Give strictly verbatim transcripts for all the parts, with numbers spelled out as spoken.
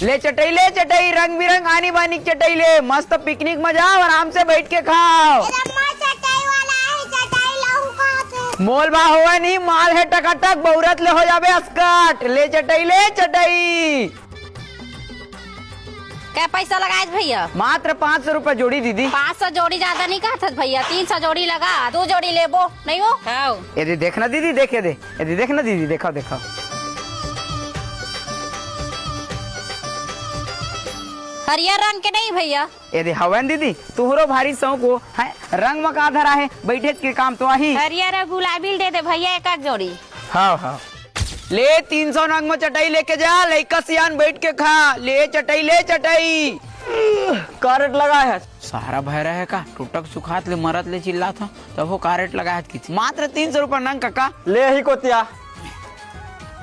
ले चटई, ले चटई, रंग बिरंग आनी बानी के चटई ले, मस्त पिकनिक म जाव, आराम से बइठ के खाव। अरे माँ, चटई वाला हे, चटई लहू खात हे। मोल भाव होवय नहीं, माल हे टकाटक, बउरत ले हो जाबे अस्कट। ले चटई, ले चटई। कै पैसा लगाएस भैया? मात्र पाँच सौ रुपया जोड़ी दीदी। पाँच सौ जोड़ी ज्यादा नहीं कहत हस भैया, तीन सौ जोड़ी लगा, दू जोड़ी लेबो, नहीं हो? हाँ। ये दे, देख ना दीदी, देख, ये दे, ये दे, देख ना दीदी, देखा, देखा। हरियर रंग के नहीं भैया? ये दे, हवय न दीदी, तुहरो भारी शौक हो, हैं? रंग म का धरा हे, बइठेच के काम तो आही। हरियर अउ गुलाबी ल दे दे भैया, एक एक जोड़ी। हाँ, हाँ। ले, तीन सौ नग म चटई लेके जा, लइका सियान बइठ के खा। ले चटई, ले चटई। का रेट लगाए हस? सारा भैरा हे का? टुटक सुखात ले मरत ले चिल्लात हो, तभो का रेट लगाए हस किथे? मात्र तीन सौ रुपया नग कका। ले ही कोतिया।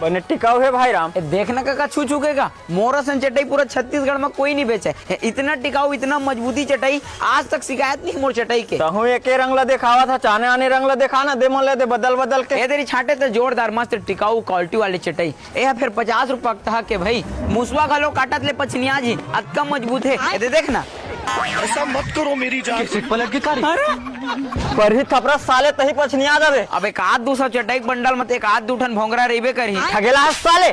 बने टिकाऊ हे भाई राम। ए, देख ना कका, छू छू के का? मोर असन चटई पूरा छत्तीसगढ़ म कोई नहीं बेचे। ए, इतना टिकाऊ, इतना मजबूती चटई, आज तक शिकायत नहीं मोर चटई के। तहूँ एके रंग ला देखावत हा, चाने आने रंग ला देखा ना, दे मोला दे बदल बदल के। ए, तेरी छांटे त जोरदार, मस्त टिकाऊ quality वाली चटई। ए, फेर पचास रुपया के तहा के भाई, मुसवा घलो काटत ले पछनिया जी, अतका मजबूत हे। ए, दे देख ना। ऐसा मत करो मेरी जान। कैसे पलट के कारी? अरे, परही थपरा साले, तही पछनिया जाबे। अब एक आध दू सौ चटई के बंडल म त एक आध दू ठन भोंगरा रहिबे करही। ठगेला हस साले।